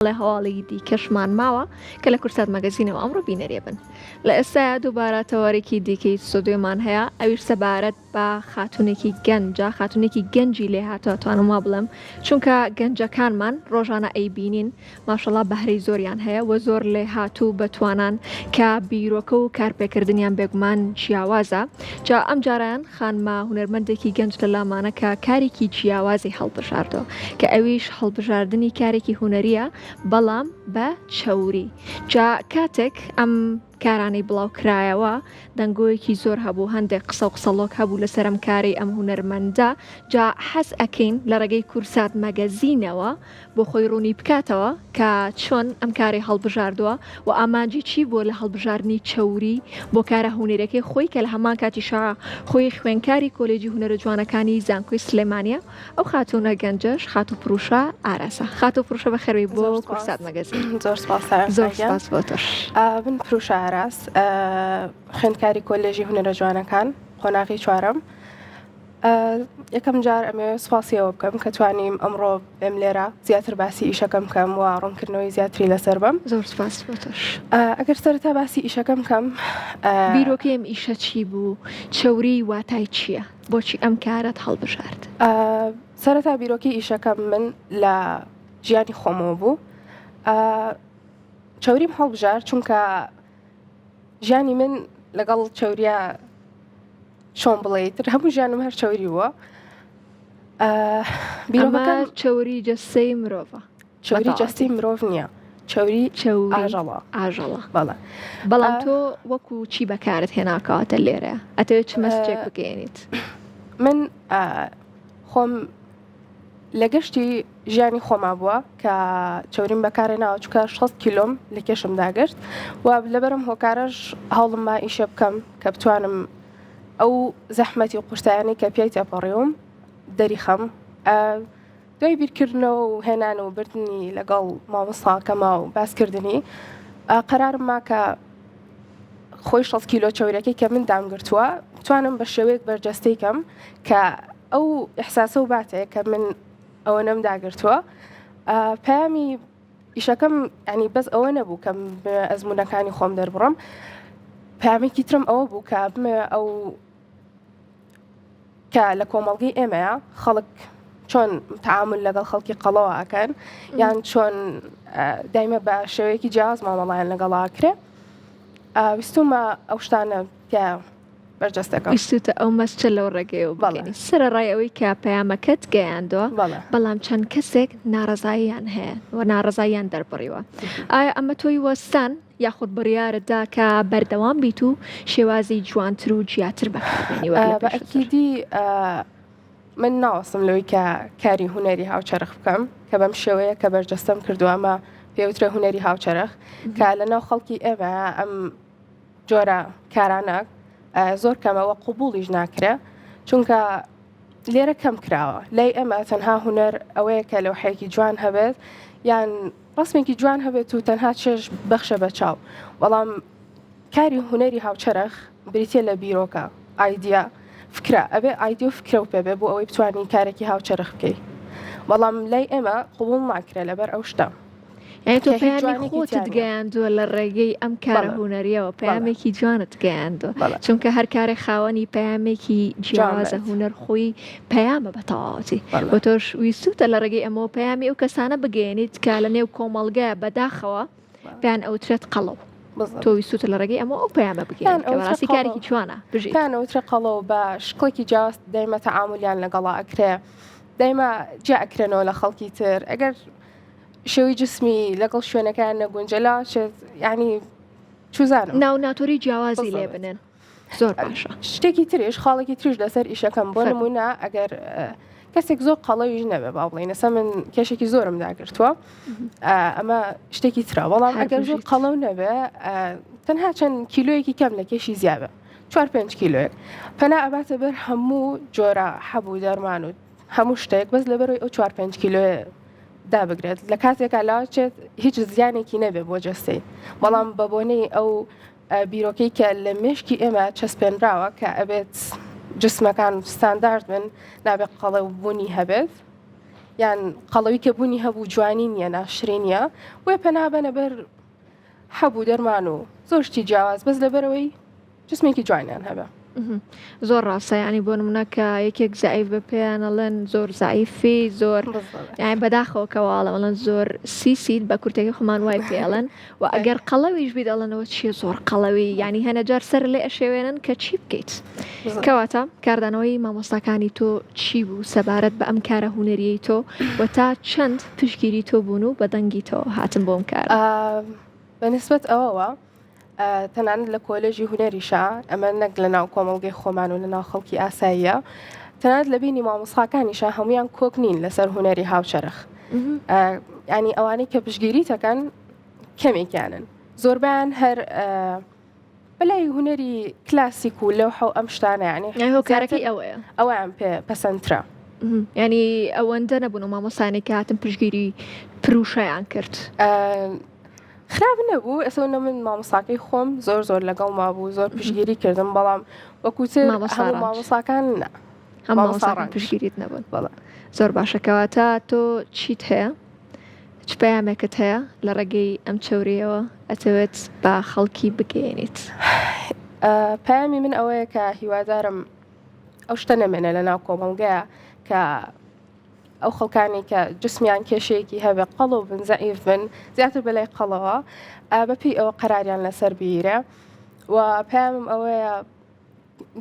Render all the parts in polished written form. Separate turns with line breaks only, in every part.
کۆمەڵێ هەواڵی دیکەشمان ماوە کە لە کوردسات مەگەزینەوە ئەمڕۆ بینەرێ بن. لە ئێستایا دووبارە تەوەرێکی دیکەی ستۆدیۆمان هەیە ئەویش سەبارەت بە خاتوونێکی گەنجە، خاتوونێکی گەنجی لێهاتووە ئەتوانم وا بڵێم چونکە گەنجەکانمان ڕۆژانە ئەیبینین ماشەڵا بەهرەی زۆریان هەیە و زۆر لێهاتوو بەتوانان کە بیرۆکە و کارپێکردنیان بێگومان جیاوازە جا ئەم جارەیان خانمە هونەرمەندێکی گەنج لە لامانە کە کارێکی جیاوازی هەڵبژاردووە کە ئەویش هەڵبژاردنی کارێکی هونەریە بەڵام بە چەوری جا کاتێک ئەم کارانەی بڵاو کرایەوە دەنگۆیەکی زۆر هەبوو هەندێک قسە و قسەڵۆک هەبوو لەسەر ئەم کارەی ئەم هونەرمەندە جا حەز ئەکەین لە ڕێگەی کورسات مەگەزینەوە بۆ خۆی ڕوونی بکاتەوە کە چۆن ئەم کارەی هەڵبژاردووە و ئامانجی چی بووە لە هەڵبژاردنی چەوری بۆ کارە هونەریەکەی خۆی کە لە هەمان کاتیشا خۆی خوێنکاری کۆلێجی هونەرە جوانەکانی زانکۆی سلێمانیە ئەو خاتوونە گەنجەش خاتوو پروشە ئاراسە خاتوو پروشە بەخێربێی بۆ کورسات مەگەزین
زۆر سپاس
زۆر سپاس بۆ تۆش
من پروشە ئاراس خوێندکاری کۆلێژی هونەرە جوانەکان قۆناغی چوارەم یەکەم جار ئەمەوێ سوپاسی ئەوە بکەم کە توانیم ئەمڕۆ بێم لێرە زیاتر باسی ئیشەکەم بکەم و ڕوونکردنەوەی زیاتری لەسەر بم.
زۆر سوپاس بۆ تۆش.
ئەگەر سەرەتا باسی ئیشەکەم بکەم.
بیرۆکەی ئەم ئیشە چی بوو؟ چەوری واتای چییە؟ بۆچی ئەم کارەت هەڵبژارد؟
سەرەتا بیرۆکەی ئیشەکەم من لە ژیانی خۆمەوە بوو. چەوریم هەڵبژارد چونکە ژیانی من لەگەڵ چەوریە چۆن بڵێی تر هەموو ژیانم هەر چەوری بووە
بیرۆکەکە چەوری جەستەی مرۆڤە
چەوری جەستی مرۆڤ نییە چەوری
چەوری
ئاژەڵە
ئاژەڵە
بەڵێ
بەڵام تۆ وەکو چی بەکارت هێناکەواتە لێرە ئەتەوێت چ مەسجێک بگەێنیت
من خۆم لە گەشتی ژیانی خۆما بووە کە چەوریم بەکارێناوە چونکە 60 کیلۆم لە کێشم داگرت و لەبەرم هۆکارەش هەوڵم ما ئیشە بکەم کە بتوانم ئەو زەحمەتی و قورسایانەی کە پیای تێپەڕیوم دەریخەم دوای بیرکردنەوە و هێنان و بردنی لەگەڵ مامۆستاکەما و باسکردنی قەرارم ما کە خۆی 60 کیلۆ چەورەکەی کە من دامگرتووە بتوانم بە شێوەیەک بەرجەستەی کەم کە ئەو ئیحساسە و باتەیە کە من ئەوەنەم داگرتووە پەیامی ئیشەکەم ینی بەس ئەوە نەبوو کە ئەزمونونەکانی خۆم دەربڕم پامێکی ترم ئەوە بوو کە بمە ئەو کە لە کۆمەڵگەی ئێمەیە خەڵک چۆن تعامل لەگەڵ خەڵکی قەڵەوە ئەکەن یان چۆن دایمە بە شێوەیەکی جیاواز مامەڵیان لەگەڵا کرێ ویستومە ئەو شتانە تیا بەرجەستەکەم.
ویستوتە ئەو مەسجە لەو ڕێگەیەوە بگەینی سەرەڕای ئەوەی کە پەیامەکەت گەیاندووە بەڵام چەند کەسێک ناڕەزاییان هەیە و ناڕەزاییان دەربڕیوە ئایا ئەمە تۆی وەستان یاخود بڕیارت دا کە بەردەوام بیت و شێوازی جوانتر و جیاتر بەکاربێنی وەک لە
بە
پێشووتر؟
ئەکیدی من ناوەستم لەوەی کە کاری هونەری هاوچەرخ بکەم کە بەم شێوەیە کە بەرجەستەم کردووە ئەمە پێوترێ هونەری هاوچەرخ کە لەناو خەڵکی ئێمە ئەم جۆرە کارانە زۆر کەمە وە قوبوڵیش ناکرێ چونکە لێرە کەم کراوە لای ئێمە تەنها هونەر ئەوەیە کە لەوحەیەکی جوان هەبێت یان ڕسمێکی جوان هەبێت و تەنها چێژ بەخشە بە چاو بەڵام کاری هونەری هاوچەرخ بریتە لە بیرۆکە ئایدیا فکرە ئەبێ ئایدی و فکرە و پێبێ بۆ ئەوەی بتوانین کارێکی هاوچەرخ بکەی بەڵام لای ئێمە قوبوڵ ناکرێ لەبەر ئەو شتە
یانی تۆ پەیامی خۆتت گەیاندووە لە ڕێگەی ئەم کارە هونەریەوە پەیامێکی جوانت گەیاندووە چونکە هەر کارێک خاوەنی پەیامێکی جیاوازە هونەر خۆی پەیامە بە تەواوەتی بۆ تۆش ویستوتە لە ڕێگەی ئەمەوە پەیامی ئەو کەسانە بگەیەنیت کە لە نێو کۆمەڵگە بەداخەوە پێیان ئەوترێت قەڵەو تۆ ویستوتە لە ڕێگەی ئەمە ئەو پەیامە بگەیەنیت کە بەڕاستی کارێکی جوانە بژیت
پێیان ئەوترێ قەڵەو بە شکڵێکی جیاواز دایمە تەعامولیان لەگەڵا ئەکرێ دایمە جیا ئەکرێنەوە لە خەڵکی تر ئەگەر شێوەی جسمی لەگەڵ شوێنەکەیان نەگونجێ لاچێت یعنی چوزانم
ناو ناتۆری جیاوازی لێ بنێن زۆر باشە
شتێکی تریش خاڵێکی تریش لەسەر ئیشەکەم بۆ نمونە ئەگەر کەسێک زۆر قەڵەویش نەبێ با بڵێین ئێستا من کێشێکی زۆرم داگرتووە ئەمە شتێکی ترە بەڵام ئەگەر زۆر قەڵەو نەبێ تەنها چەند کیلۆیەکی کەم لە کێشی زیابە چوار پێنج کیلۆیەک پەنا ئەباتە بەر هەموو جۆرە حەب و دەرمان و هەموو شتێک بەس لەبەرەوەی ئەو چوار پێنج کیلۆیە دابگرێت لە کاتێکا لاچێت هیچ زیانێکی نەبێ بۆ جەستەی بەڵام بە بۆنەی ئەو بیرۆکەی کە لە مێشکی ئێمە چەسپێنراوە کە ئەبێت جسمەکان ستاندارد بن نابێت قەڵەو بوونی هەبێت. یان قەڵەوی کە بوونی هەبوو جوانی نییە ناشرینیە بۆیە پەنابەنە بەر حەب و دەرمان و زۆر شتی جیاواز بەس لەبەرەوەی جسمێکی جوانیان هەبێ.
زۆر ڕاستە یانی بۆ نمونە کە یەکێک زەعیف بە پێیان ئەڵێن زۆر زەعیفی زۆر یانی بەداخەوە کە واڵە ئەڵێن زۆر سیسیت بە کورتەکەی خۆمان وای پێ ئەڵێن و ئەگەر قەڵەویش بیت ئەڵێنەوە چییە زۆر قەڵەوی یانی هەنە جار سەر لێ ئەشێوێنن کە چی بکەیت کەواتە کاردانەوەی مامۆستاکانی تۆ چی بوو سەبارەت بە ئەم کارە هونەریەی تۆ و تا چەند پشتگیری تۆ بوون و بە دەنگی تۆ هاتن بۆ ئەم کارە؟
بە نسبەت ئەوەوە تەنانەت لە کۆلێژی هونەریشا ئەمە نەک لە ناو کۆمەڵگەی خۆمان و لە ناو خەڵکی ئاساییە تەنانەت لە بینی مامۆستاکانیشا هەمویان کۆک نین لەسەر هونەری هاوچەرخ ینی ئەوانەی کە پشگیری تەکەن کەمێکیانن زۆربیان هەر بەلای هونەری کلاسیک و لەوحە و ئەم شتانە یانی
هۆکارەکەی ئەوەیە
ئەویان پێ پەسەندترە.
ینی ئەوەندە نەبوون و مامۆستانێک کە هاتن پشگیری پروشەیان کرد.
خراپ نەبوو ئێستا نە من مامۆستاکەی خۆم زۆر زۆر لەگەڵ مابوو زۆر پشگیری کردم بەڵام وەکوتر هەموو مامۆستاکان نا
هەم مامۆستاکان پشگیریت نەبوون بەڵێ زۆر باشە کەواتە تۆ چیت هەیە چ پەیامێکت هەیە لە ڕێگەی ئەم چەوریەوە ئەتەوێت بە خەڵکی بگەیەنیت؟
پەیامی من ئەوەیە کە هیوادارم ئەو شتە نەمێنێ لە ناو کۆمەڵگەیە کە ئەو خەڵکانی کە جسمیان کێشەیەکی هەبێ قەڵەو بن زەعیف بن زیاتر بەلای قەڵەوە بەپێی ئەوە قەراریان لەسەر بیرە و پەیامم ئەوەیە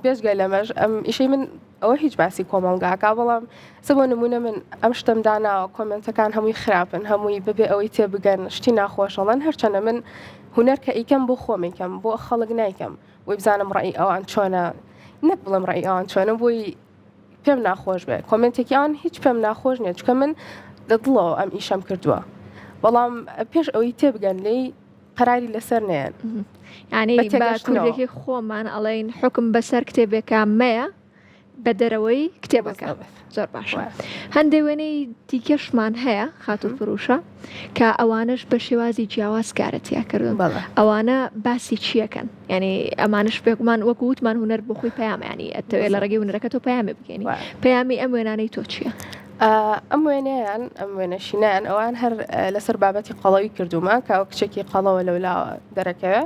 بێجگە لەمەش ئەم ئیشەی من ئەوە هیچ باسی کۆمەڵگاکە بەڵام سە بۆ نمونە من ئەم شتم داناوە کۆمنتەکان هەمووی خراپن هەمووی بەبێ ئەوەی تێبگەن شتی ناخۆشەڵەن هەرچەنە من هونەر کە ئیکەم بۆ خۆمیکەم بۆ خەڵک نیکەم بۆی بزانم ڕێی ئەوان چۆنە نەک بڵێم ڕێی ئەوان چۆنە بۆی پێم ناخۆش بێ کۆمنتێکی ئەوان هیچ پێم ناخۆش نییە چکە من لە دڵەوە ئەم ئیشەم کردووە بەڵام پێش ئەوەی تێبگەن لێی قەراری لەسەر نەیەن.
یانی بە کوردیەکەی خۆمان ئەڵێین حوکم بەسەر کتێبێکا مەیە بە دەرەوەی کتێبەکە زۆر باشە هەندێ وێنەی دیکەشمان هەیە خاتوو فروشە کە ئەوانش بە شێوازی جیاواز کارەتیا کردن ئەوانە باسی چیەکەن ینی ئەمانش بێگومان وەکو وتمان هوەر بۆ خۆی پەیامیانی ئەتەوێت لە ڕێگەی هونەرەکە تۆ پەیامی بگەێنی پەیامی ئەم وێنانەی تۆ چییە؟
ئەم وێنەیان ئەم وێنە شینیان ئەوان هەر لەسەر بابەتی قەڵەوی کردومە کە ئەو کچێکی قەڵەوە لەولاوە دەرەکەوێ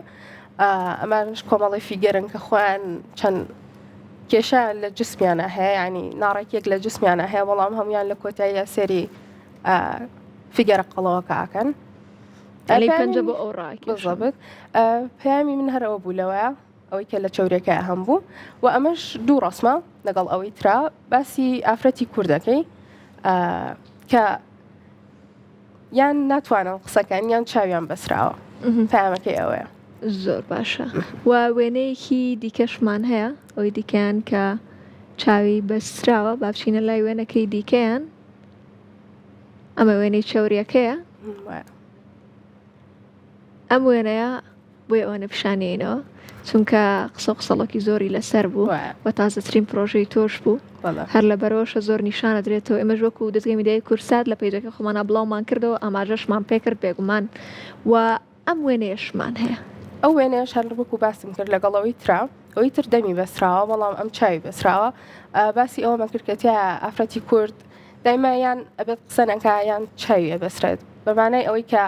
ئەمانش کۆمەڵی figure ن کە خۆیان چەند کێشە لە جسمیانە هەیە ینی ناڕێکێک لە جسمیانە هەیە بەڵام هەمویان لە کۆتاییە سێری figure ە قەڵەوەکە ئەکەن
پەنجە بۆ ئەو
ڕاکێ پەیامی من هەرەوە بوو لەوەیە ئەوەی کە لە چەورێکە هەم بوو و ئەمەش دوو ڕسمە لەگەڵ ئەوەی ترا باسی ئافرەتی کوردەکەی کە یان ناتوانن قسەکەن یان چاویان بەسراوە پامەکەی ئەوەیە.
زۆر باشە و وێنەیەکی دیکەشمان هەیە ئەوی دیکەیان کە چاوی بەستراوە با بچینە لای وێنەکەی دیکەیان ئەمە وێنەی چەوریەکەیە ئەم وێنەیە بۆیە ئەوەنە پیشانیەینەوە چونکە قسە و قسەڵۆکی زۆری لەسەر بوو و تازەترین پرۆژەی تۆش بوو هەر لە بەرەوەشە زۆر نیشانە درێتەوە ئێمەش وەکو دەزگای میدیایی کورسات لە page ەکە خۆمانە بڵاومان کردەوە ئاماژەشمان پێکرد بێگومان و ئەم وێنەیەشمان هەیە.
ئەو وێنەیەش هەر وەکو باسم کرد لەگەڵ ئەوەی ترا ئەوی تر دەمی بەسراوە بەڵام ئەم چاوی بەسراوە باسی ئەوەمان کرد کە تیا ئافرەتی کورد دایما یان ئەبێت قسە نەکا یان چاوی ئەبەسرێت بە مانای ئەوەی کە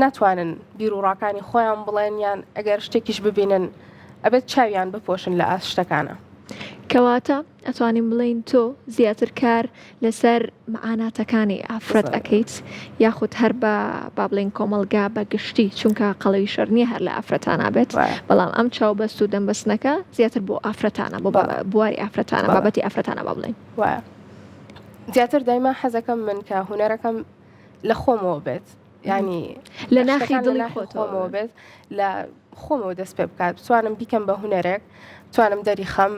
ناتوانن بیروڕاکانی خۆیان بڵێن یان ئەگەر شتێکیش ببینن ئەبێت چاویان بپۆشن لە ئاست شتەکانە.
کەواتە ئەتوانین بڵێین تۆ زیاتر کار لەسەر مەعاناتەکانی ئافرەت ئەکەیت یاخود هەر بە با بڵێین کۆمەڵگا بە گشتی چونکە قەڵەوی شەر نییە هەر لە ئافرەتانا بێت بەڵام ئەم چاوبەست و دەمبەستنەکە زیاتر بۆ ئافرەتانە بۆ بواری ئافرەتانە بابەتی ئافرەتانە با بڵێین.
وایە زیاتر دایما حەزەکەم من کە هونەرەکەم لە خۆمەوە بێت ینی
لە ناخی دڵی خۆمەوە
بێت لە خۆمەوە دەست پێ بکات بتوانم بیکەم بە هونەرێک توانم دەری خەم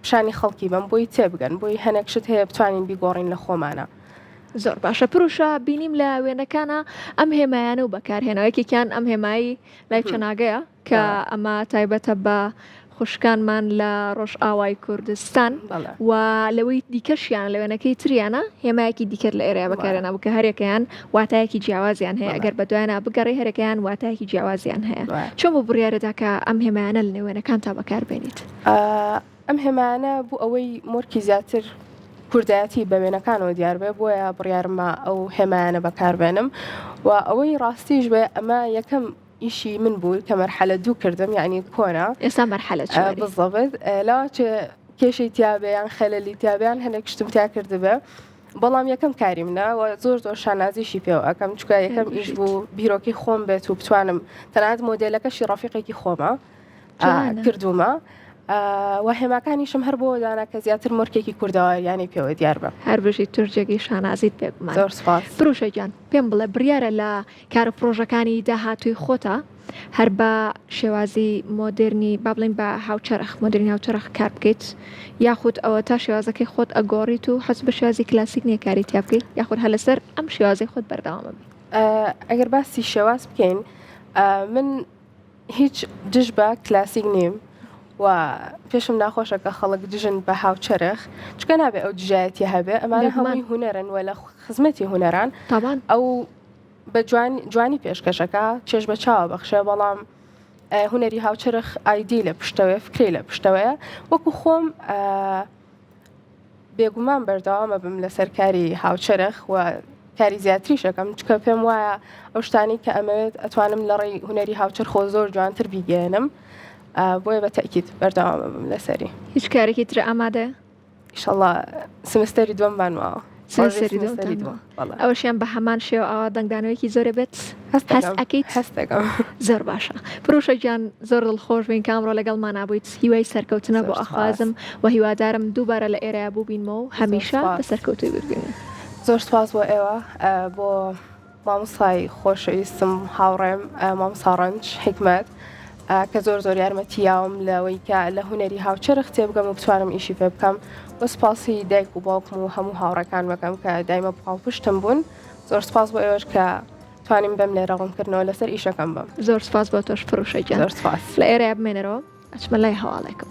پیشانی خەڵکی بم بۆی تێبگەن بۆی هەنێک شت هەیە بتوانین بیگۆڕین لە خۆمانە.
زۆر باشە پروشە بینیم لە وێنەکانە ئەم هێمایانە و بەکارهێنەوە یەکێکیان ئەم هێمایی لای چەناگەیە کە ئەمە تایبەتە بە خوشکانمان لە ڕۆژئاوای کوردستان و لەوەی دیکەشیان لە وێنەکەی تریانە هێمایەکی دیکەر لە ئێرە بەکارێنا بوو کە هەرێکەیان واتایەکی جیاوازیان هەیە ئەگەر بە دواینا بگەڕێ هەرێکەیان واتایەکی جیاوازیان هەیە چۆن بۆ بڕیارەدا کە ئەم هێمایانە لە نێوێنەکان تا بەکاربێنیت؟
ئەم هێمایانە بۆ ئەوەی مۆرکی زیاتر. کوردایەتی بە وێنەکانەوە دیار بێ بۆیە بڕیارمە ئەو هێمایانە بەکاربێنم و ئەوەی ڕاستیش بێ ئەمە یەکەم ئیشی من بوو کە مەرحەلە دوو کردم یعنی کۆنە
ئێستا مەرحەلە چواری
بالضبط لەوە کێشەی تیابێ یان خەلەلی تیابێ یان هەنێک شتم تیا کردبێ بەڵام یەکەم کاری منە و زۆر زۆر شانازیشی پێوە ئەکەم چکە یەکەم ئیش بوو بیرۆکی خۆم بێت و بتوانم تەنانەت مۆدێلەکەشی ڕەفیقێکی خۆمە کردومە و هێماکانیشم هەر بۆ دانا کە زیاتر مۆرکێکی کوردەواریانی پێوە دیار بە.
هەر بژیت تۆش جێگەی شانازیت بێگومان.
زۆر سوپاس.
پروشە گیان پێم بڵێ بڕیارە لە کارو پڕۆژەکانی داهاتووی خۆتا هەر بە شێوازی مۆدێرنی با بڵێین بە هاوچەرخ مۆدێرنی هاوچەرخ کار بکەیت یاخود ئەوە تا شێوازەکەی خۆت ئەگۆڕیت و حەز بە شێوازی کلاسیک نییە کاری تیا بکەیت یاخود هەر لەسەر ئەم شێوازەی خۆت بەردەوام ئەبی؟
ئەگەر باسی شێواز بکەین من هیچ دژ بە کلاسیک نیم و پێشم ناخۆشە کە خەڵک دژن بە هاوچەرخ چکە نابێ ئەو دژایەتی هەبێ ئەمانە هەمووی هونەرن و لە خزمەتی هونەران
تاوان
ئەو بە جوان جوانی پێشکەشەکە چێژ بە چاوە بەخشێ بەڵام هونەری هاوچەرخ ئایدی لە پشتەوەی فکری لە پشتەوەیە وەکو خۆم بێگومان بەردەوامە بم لەسەر کاری هاوچەرخ و کاری زیاتریش ئەکەم چکە پێم وایە ئەو شتانی کە ئەمەوێت ئەتوانم لە ڕێی هونەری هاوچەرخۆ زۆر جوانتر بیگەێنم بۆیە بە تەکیت بەردەوامە بم لەسەری.
هیچ کارێکی تر ئامادەیە؟
ئیشەڵا سمستەری دووەممان ماوە.
سمستەری دووەمتان ماوە. ئەوەشیان بە هەمان شێوە ئاوا دەنگدانەوەیەکی زۆرە بێت؟ هەست ئەکەیت؟
هەست دەکەم.
زۆر باشە. پروشە گیان زۆر دڵخۆش بووین کە ئەمڕۆ لەگەڵمانا بوویت هیوای سەرکەوتنە بۆ ئەخوازم و هیوادارم دووبارە لە ئێرەیا ببینمەوە و هەمیشە بە سەرکەوتووی ببینم.
زۆر سوپاس بۆ ئێوە بۆ مامۆستای خۆشەویستم هاوڕێم مامۆستا ڕەنج حیکمەت کە زۆر زۆر یارمەتی یاوم لەوەی کە لە هونەری هاوچەرخ تێبگەم و بتوانم ئیشی پێ بکەم و سوپاسی دایک و باوکم و هەموو هاوڕێکان بەکەم کە دایمە پاڵپشتم بوون زۆر سوپاس بۆ ئێوەش کە توانیم بەم لێرە ڕوونکردنەوە لەسەر ئیشەکەم بم.
زۆر سوپاس بۆ تۆش پڕوشە گیان.
زۆر سوپاس.
لە ئێرەیا بمێنەرەوە ئەچمە لای هەواڵێکم.